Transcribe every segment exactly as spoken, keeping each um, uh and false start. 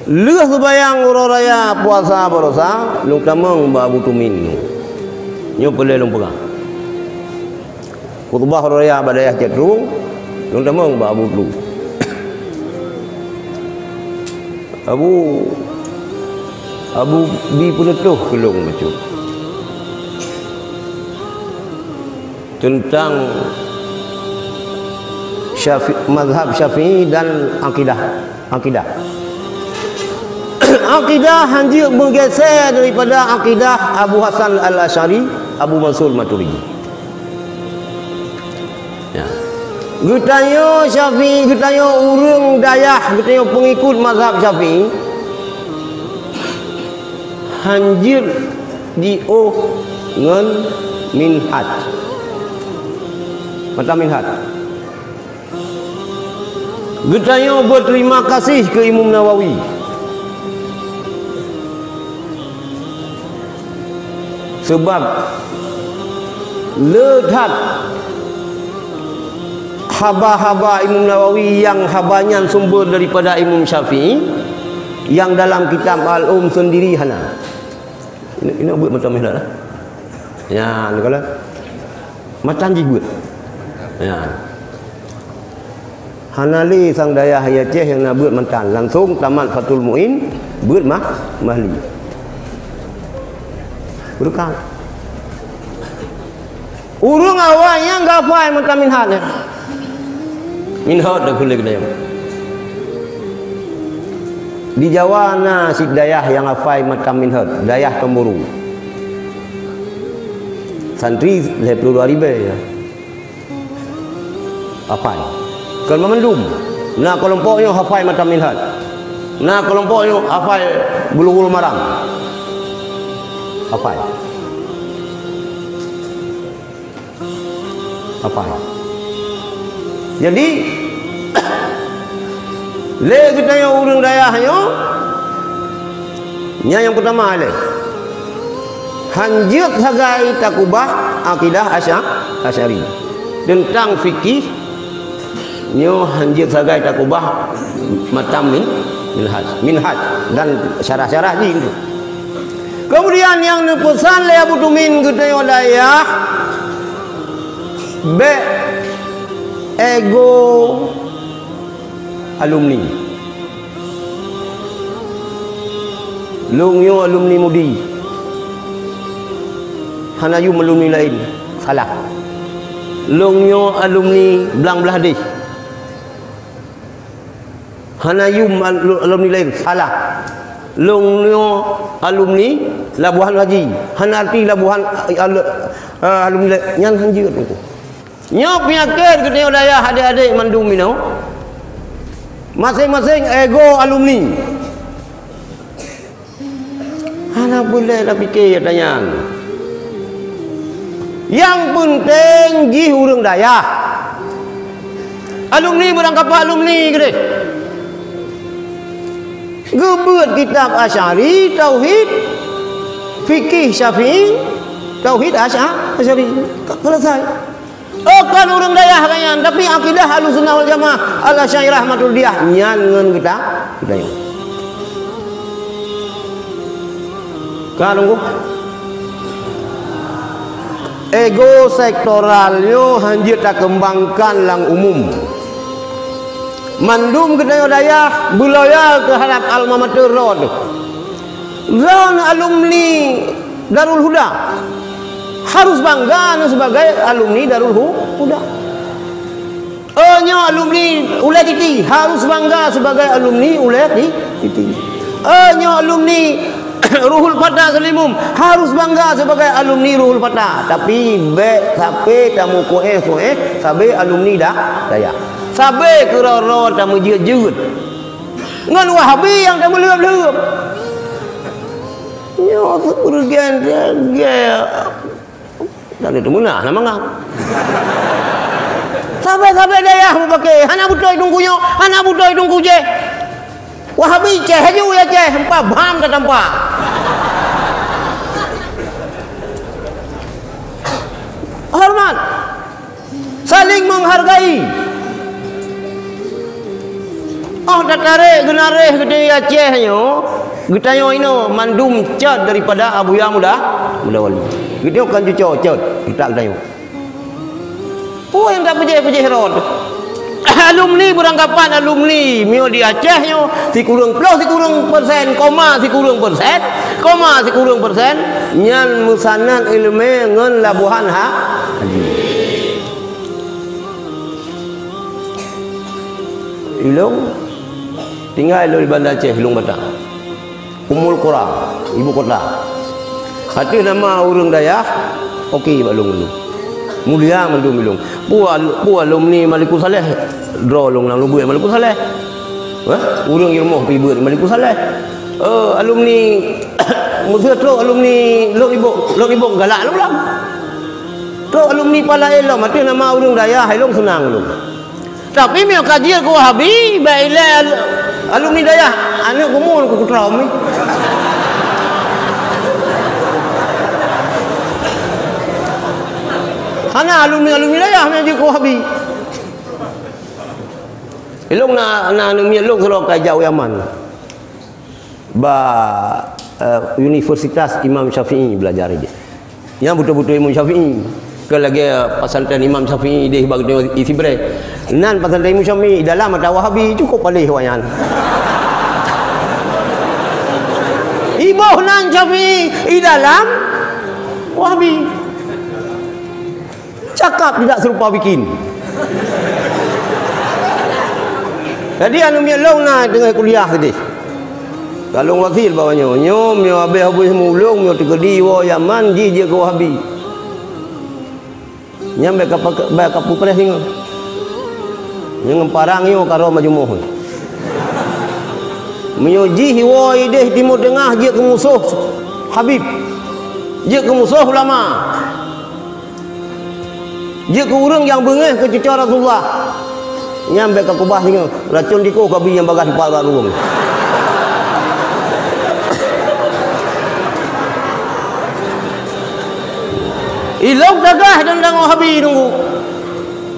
Lheueh seubayang uroe raya puasa baroesa, lôn tamong bak Abu Tumin. Nyoe peureulée lôn peugah. Khutbah uroe raya bak dayah Cot Trueng, lôn tamong bak Abu Tulu. Abu, Abu bi peuneutôh keu lôn bacut. Teuntang Syafi-, mazhab Syafi'i dan akidah. Akidah. Akidah hanjeuet meugeusé daripada akidah Abu Hasan Al-Asy'ari, Abu Mansur Maturidi. Ya. Geutanyoe Syafi'i, geutanyoe ureuëng dayah, geutanyoe peungikut mazhab Syafi'i, hanjeuet jiôh ngon minhaj. Mata minhaj. Geutanyoe beuterima kasih keu Imam Nawawi. Seubab le that haba-haba Imam Nawawi nyang haba nyan sumber daripada Imam Syafi'i, nyang dalam kitab Al-Umm seundiri hana. Ini, ini buet mata minhaj lah. Ya, ni kalau matan jih buet. Ya. Hana lé sang dayah Aceh nyang na beuet matan, langsong tamat Fathul Muin, beuet mah, mahli. Beureukat. Ureuëng awai nyang gafai matan minhaj nyan. Minhaj dah kulik dayah. Di Jawa na cit dayah nyang hafai matan minhaj, dayah Tomburu. Santri lhée ploh dua ribée ya. Hafai. Kon mandum. Na keulompok nyoe hafai matan minhaj. Na keulompok nyoe hafai Bulughul Maram. Hafai. Hafai. Jadi, lé geutanyoe ureuëng dayah nyoe, nyan nyang peutama lé. Hanjeuet sagai takubah akidah Asya-, Asy'ari. Teuntang fikih, nyoe hanjeuet sagai takubah matan min-, minhaj. Minhaj dan syarah-syarah jih tu. Kemudian nyang neupeusan lé Abu Tumin geutanyoe dayah, bék ego alumni. Lôn nyoe alumni Mudi. Hana yum alumni laén. Salah. Lôn nyoe alumni Blang Blahdeh. Hana yum al-, alumni laén. Salah. Lôn nyoe alumni Labuhan Haji. Hana arti Labuhan, eh, alu-, eh, alumni laén. Nyan hanjeuet. Nyoe peunyakét geutanyoe dayah adék-adék mandum inoe. Maséng-maséng ego alumni. Hana peureulée tapike ata nyan. Nyang peunteng jih ureuëng dayah. Alumni beurangkapat alumni keudeh. Geubeuet kitab Asy'ari, tauhid, fikih Syafi'i, tauhid Asya-, Asy'ari. Ka-, selesai. Oh, kon ureuëng dayah ka nyan, tapi akidah Ahlussunnah wal Jamaah, Al-Asy'ariyah Maturidiyah, nyan ngon geuta-, geutanyoe. Ka lungguh. Ego sektoral nyoe hanjeuet takeumbangkan lam umum. Mandum geutanyoe dayah beuloyal teuhadap alma mater droe teuh. Droeneuh alumni Darul Huda. Harus bangga neuh sebagai alumni Darul Hu-, Huda. Oh, nyoe alumni Ulée Titi, harus bangga sebagai alumni Ulée Ti-, Titi. Oh, nyoe alumni Ruhul Fata Selimum, harus bangga sebagai alumni Ruhul Fata. Tapi bék sabe tameukuéh-kuéh sabe alumni da-, dayah. Sabe keudroe-droe tameujeuet-jeuet. Ngon Wahabi nyang tameuleueb-leueb. Nyoe seubeureugen-reugen. Dan itu munah nama ngam. Sabe-sabe dayah mupake, hana beutôi teungku nyoe, hana beutôi teungku jéh. Wahabi céh laju ya céh, empat bam tatampa. Hormat. Saling menghargai. Oh, tatarek geunaréh geutanyoe Aceh nyoe, geutanyoe inoe mandum cot daripada Abuya Muda, Muda Wali. Geutanyoe kan cuco cot, geutak geutanyoe. Peue nyang tapeujéh-peujéh rot? Alumni beurangkapan alumni, meunyoe di Aceh nyoe, sikureueng ploh sikureueng persen, koma sikureueng persen, koma sikureueng persen, nyan meusanad ileumèe ngon labohan ha-, haji. Ilong tinggai lôn di Banda Aceh, Ilong Batang. Ummul Qura, ibu kota. Ateueh nama ureueng dayah, oke bak lôn ngon lôn. Mulia mandum ilong. Peue al-, peue alumni Malikussaleh, droe lôn lam lubuih Malikussaleh. Hah? Ureueng di rumoh pih beuet Malikussaleh. Eh, alumni Meuseu trok alumni Lhokseuboh, Lhokseuboh galak lom lom. Trok alumni Palaie lom, ateueh nama ureueng dayah, ilong seunang lom. Tapi meunyoe ka jeuet keu Wahabi, bèk ilèe al-, alumni dayah, aneuk geumun keu kutrom ni. Hana alumni-alumni dayah meunyoe jeuet keu Wahabi. Ilong na, na aneuk miet lôn sidroe ka ijak u Yaman. Bak, eh, Universitas Imam Syafi'i belajar idéh. Nyang beutôi-beutôi Imam Syafi'i. Kon lagèe pesantren Imam Syafi'i idéh bak di Sibreh. Nan pesantren Imam Syafi'i, dalam ata Wahabi, cukup paléh awaknyan. Iboh nan Syafi'i, i dalam Wahabi. Cakap tidak serupa bikin. Jadi, aneuk miet lôn na teungoh kuliah tadi. Ka lôn wasiet bak nyoe, nyoe meunyoe habéh-habéh meulôn, meunyoe teukeudi woe Yaman, jih jeuet keu Wahabi. Nyan bèk ka, bèk ka peupreh singoh. Nyan ngon parang nyoe ka rhom bak jumoh. Meunyoe jih woe idéh Timur Teungah jeuet keu musoh Habib. Jeuet keu musoh ulama. Jeuet keu ureueng nyang beungéh keu cuco Rasulullah. Nyan bèk ka keubah singoh, racôn tikoh ka bri nyang bagaih dipat bak ruweueng. Ilong tagah dan dang Wahabi nunggu.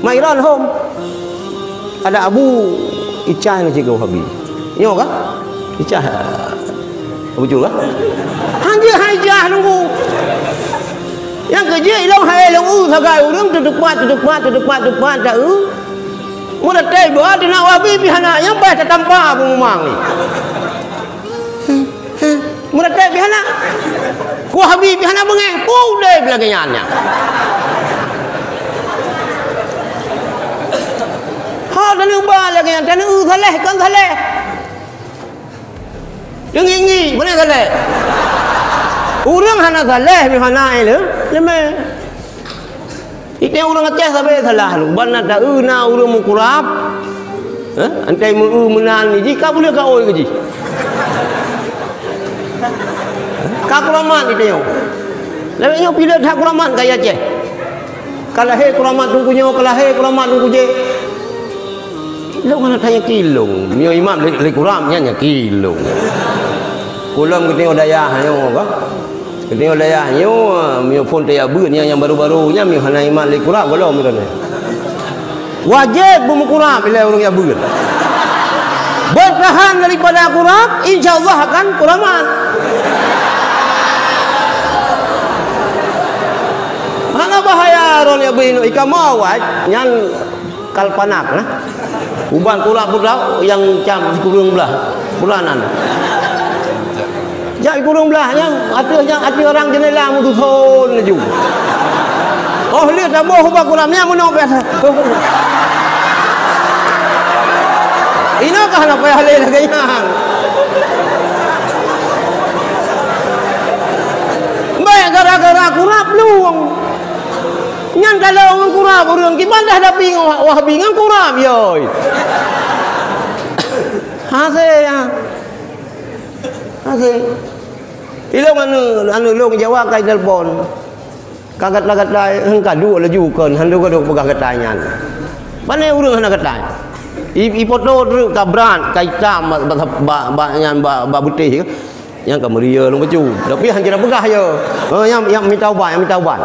Mairan hom. Ada Abu Icah ngon Cikgu Wahabi. Nyoe kah? Icah. Beutôi kah? Hanjeuet hai Icah nunggu. Nyang keujeuet ilong hai lôn, uh, sagai ureueng teuteupat, teuteupat, teuteupat, teuteupat, ta, uh. Meuratéb ba teunak Wahabi pih hana, nyang bah tatampa peumumang ni. Meuratéb pih hana. Keu Wahabi pih hana beungéh, peue udép lagèe nyan nyan. Ha, taneuk ba lagèe nyan, taneuk, uh, saléh kon saléh. Teungieng-ngieng, beuna saléh. Ureueng hana saléh, meuhana ileu-, leumé. Item ureueng Aceh sabe salah lôn. Ban na ta-, eu na ureueng meukurab. Eh? Antai meu-, eu meunan ni jih, ka buleue ka oi keu jih. Ka kuramat item nyoe. Lagèe nyoe pih le that kuramat ka i Aceh. Ka lahé kuramat teungku nyoe, ka lahé kuramat teungku jéh. Lôn hana tanyaki lôn. Meunyoe imat lé, lé kurab nyan nyaki lôn. Kulom geutanyoe dayah nyoe ka. Geutanyoe dayah nyoe, meunyoe phon teuyak beuet nyan nyang barô-barô nyan, meunyoe hana imat lé kurab, gohlom droeneuh. Wajéb beumeukurab ilèe ureueng yak beuet. Bertahan daripada kurab, insya Allah akan kuramat. Hana bahaya droeneuh yak beuet nyoe, i kamoe awai nyan. Kalpanak, nah. Ubat kurab putra nyang cam sikureueng blah. Puranan. Jak sikureueng blah nyang ateueh, nyang ateueh rang jeundela meususon laju. Oh, lheueh taboh ubat kurab nyan meunoe biasa. Inoe ka hana payah lé lagèe nyan. Bèk gara-gara kurab lueng. Nyan kalau ngon kurab ureueng, kiban dah dapi ngon Wahabi ngon kurab, yoi. Hase, ya. Hase. Ilong anu, anu long Jawa kai telepon. Ka gata-gata, hang ka duek laju kon, hang duek ka duek peugah gata nyan. Pane ureueng hana gata. I, i foto tu ka brat, ka itam, ba, ba, ba, ba, nyan, ba, ba beutih. Nyang ka meuria lôn bacut. Tapi han kira peugah ya. Oh, nyang, nyang mita ubat, nyang mita ubat.